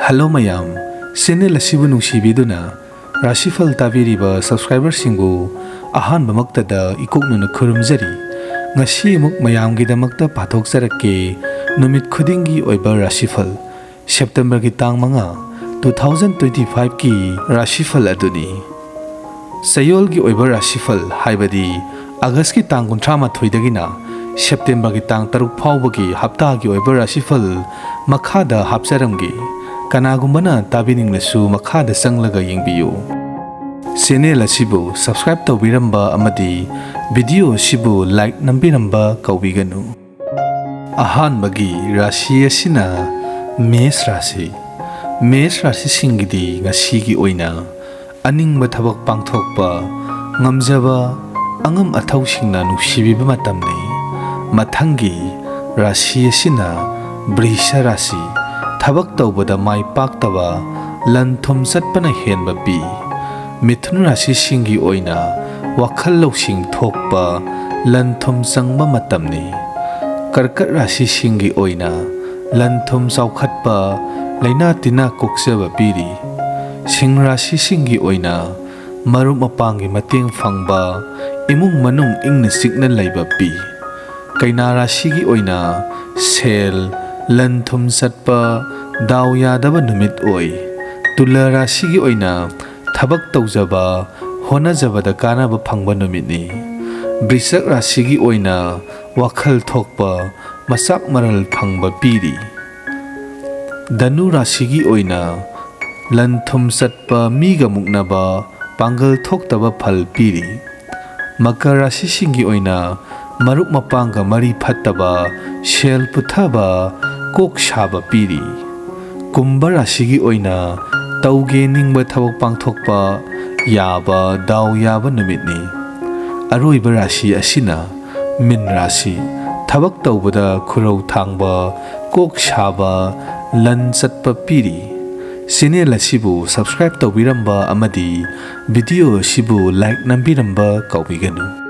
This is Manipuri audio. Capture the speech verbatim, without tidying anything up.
Hello ꯃꯌꯥꯝ, channel ꯑꯁꯤꯕꯨ ꯅꯨꯡꯁꯤꯕꯤꯗꯨꯅ ꯔꯥꯁꯤꯐꯜ ꯇꯥꯕꯤꯔꯤꯕ subscriberꯁꯤꯡꯕꯨ ꯑꯍꯥꯟꯕꯃꯛꯇꯗ ꯏꯀꯣꯛꯅꯅ ꯈꯨꯔꯨꯝꯖꯔꯤ꯫ ꯉꯁꯤ ꯑꯃꯨꯛ ꯃꯌꯥꯝꯒꯤꯗꯃꯛꯇ ꯄꯥꯊꯣꯛꯆꯔꯛꯀꯦ꯫ ꯅꯨꯃꯤꯠ ꯈꯨꯗꯤꯡꯒꯤ ꯑꯣꯏꯕ ꯔꯥꯁꯤꯐꯜ, Septemberꯒꯤ ꯇꯥꯡ ꯃꯉꯥ, two thousand twenty fiveꯀꯤ ꯔꯥꯁꯤꯐꯜ ꯑꯗꯨꯅꯤ꯫ ꯆꯌꯣꯜꯒꯤ ꯑꯣꯏꯕ ꯔꯥꯁꯤꯐꯜ, ꯍꯥꯏꯕꯗꯤ Augustꯀꯤ ꯇꯥꯡ ꯀꯨꯟꯊ꯭ꯔꯥ ꯃꯥꯊꯣꯏꯗꯒꯤꯅ Septemberꯒꯤ ꯇꯥꯡ ꯇꯔꯨꯛ ꯐꯥꯎꯕꯒꯤ ꯍꯞꯇꯥꯒꯤ ꯑꯣꯏꯕ ꯔꯥꯁꯤꯐꯜ ꯃꯈꯥꯗ ꯍꯥꯞꯆꯔꯝꯒꯦ꯫ ꯀꯅꯥꯒꯨꯝꯕꯅ ꯇꯥꯕꯤꯅꯤꯡꯂꯁꯨ ꯃꯈꯥꯗ ꯆꯪꯂꯒ ꯌꯦꯡꯕꯤꯌꯨ꯫ Channel ꯑꯁꯤꯕꯨ subscribe ꯇꯧꯕꯤꯔꯝꯕ ꯑꯃꯗꯤ video ꯑꯁꯤꯕꯨ like ꯅꯝꯕꯤꯔꯝꯕ ꯀꯧꯕꯤꯒꯅꯨ꯫ ꯑꯍꯥꯟꯕꯒꯤ ꯔꯥꯁꯤ ꯑꯁꯤꯅ ꯃꯦꯁ ꯔꯥꯁꯤ꯫ ꯃꯦꯁ ꯔꯥꯁꯤꯁꯤꯡꯒꯤꯗꯤ ꯉꯁꯤꯒꯤ ꯑꯣꯏꯅ ꯑꯅꯤꯡꯕ ꯊꯕꯛ ꯄꯥꯡꯊꯣꯛꯄ ꯉꯝꯖꯕ, ꯑꯉꯝ ꯑꯊꯧꯁꯤꯡꯅ ꯅꯨꯡꯁꯤꯕꯤꯕ ꯃꯇꯝꯅꯤ꯫ ꯃꯊꯪꯒꯤ ꯔꯥꯁꯤ ꯑꯁꯤꯅ ꯕ꯭ꯔꯤꯁ ꯔꯥꯁꯤ꯫ ꯊꯕꯛ ꯇꯧꯕꯗ ꯃꯥꯏ ꯄꯥꯛꯇꯕ, ꯂꯟ ꯊꯨꯝ ꯆꯠꯄꯅ ꯍꯦꯟꯕ ꯄꯤ꯫ ꯃꯤꯊꯨꯟ ꯔꯥꯁꯤꯁꯤꯡꯒꯤ ꯑꯣꯏꯅ ꯋꯥꯈꯜ ꯂꯧꯁꯤꯡ ꯊꯣꯛꯄ, ꯂꯟ ꯊꯨꯝ ꯆꯪꯕ ꯃꯇꯝꯅꯤ꯫ ꯀꯔꯀꯠ ꯔꯥꯁꯤꯁꯤꯡꯒꯤ ꯑꯣꯏꯅ ꯂꯟ ꯊꯨꯝ ꯆꯥꯎꯈꯠꯄ, ꯂꯩꯅꯥ ꯇꯤꯟꯅꯥ ꯀꯣꯛꯆꯕ ꯄꯤꯔꯤ꯫ ꯁꯤꯡ ꯔꯥꯁꯤꯁꯤꯡꯒꯤ ꯑꯣꯏꯅ ꯃꯔꯨꯞ ꯃꯄꯥꯡꯒꯤ ꯃꯇꯦꯡ ꯐꯪꯕ, ꯏꯃꯨꯡ ꯃꯅꯨꯡ ꯏꯪꯅ ꯆꯤꯛꯅ ꯂꯩꯕ ꯄꯤ꯫ ꯀꯩꯅꯥ ꯔꯥꯁꯤꯒꯤ ꯑꯣꯏꯅ ꯁꯦꯜ, ꯂꯟ ꯊꯨꯝ ꯆꯠꯄ, ꯗꯥꯎ ꯌꯥꯗꯕ ꯅꯨꯃꯤꯠ ꯑꯣꯏ꯫ ꯇꯨꯂꯥ ꯔꯥꯁꯤꯒꯤ ꯑꯣꯏꯅ ꯊꯕꯛ ꯇꯧꯖꯕ, ꯍꯣꯠꯅꯖꯕꯗ ꯀꯥꯟꯅꯕ ꯐꯪꯕ ꯅꯨꯃꯤꯠꯅꯤ꯫ ꯕ꯭ꯔꯤꯁꯛ ꯔꯥꯁꯤꯒꯤ ꯑꯣꯏꯅ ꯋꯥꯈꯜ ꯊꯣꯛꯄ, ꯃꯆꯥꯛ ꯃꯔꯜ ꯐꯪꯕ ꯄꯤꯔꯤ꯫ ꯙꯅꯨ ꯔꯥꯁꯤꯒꯤ ꯑꯣꯏꯅ ꯂꯟ ꯊꯨꯝ ꯆꯠꯄ, ꯃꯤꯒ ꯃꯨꯛꯅꯕ, ꯄꯥꯡꯒꯜ ꯊꯣꯛꯇꯕ ꯐꯜ ꯄꯤꯔꯤ꯫ ꯃꯀꯔ ꯔꯥꯁꯤꯁꯤꯡꯒꯤ ꯑꯣꯏꯅ ꯃꯔꯨꯞ ꯃꯄꯥꯡꯒ ꯃꯔꯤ ꯐꯠꯇꯕ, ꯁꯦꯜ ꯄꯨꯊꯕ, ꯀꯣꯛ ꯁꯥꯕ ꯄꯤꯔꯤ꯫ ꯀꯨꯝꯚ ꯔꯥꯁꯤꯒꯤ ꯑꯣꯏꯅ ꯇꯧꯒꯦ ꯅꯤꯡꯕ ꯊꯕꯛ ꯄꯥꯡꯊꯣꯛꯄ ꯌꯥꯕ, ꯗꯥꯎ ꯌꯥꯕ ꯅꯨꯃꯤꯠꯅꯤ꯫ ꯑꯔꯣꯏꯕ ꯔꯥꯁꯤ ꯑꯁꯤꯅ ꯃꯤꯟ ꯔꯥꯁꯤ꯫ ꯊꯕꯛ ꯇꯧꯕꯗ ꯈꯨꯔꯧ ꯊꯥꯡꯕ, ꯀꯣꯛ ꯁꯥꯕ, ꯂꯟ ꯆꯠꯄ ꯄꯤꯔꯤ꯫ Channel ꯑꯁꯤꯕꯨ subscribe ꯇꯧꯕꯤꯔꯝꯕ ꯑꯃꯗꯤ video ꯑꯁꯤꯕꯨ like ꯅꯝꯕꯤꯔꯝꯕ ꯀꯥꯎꯕꯤꯒꯅꯨ꯫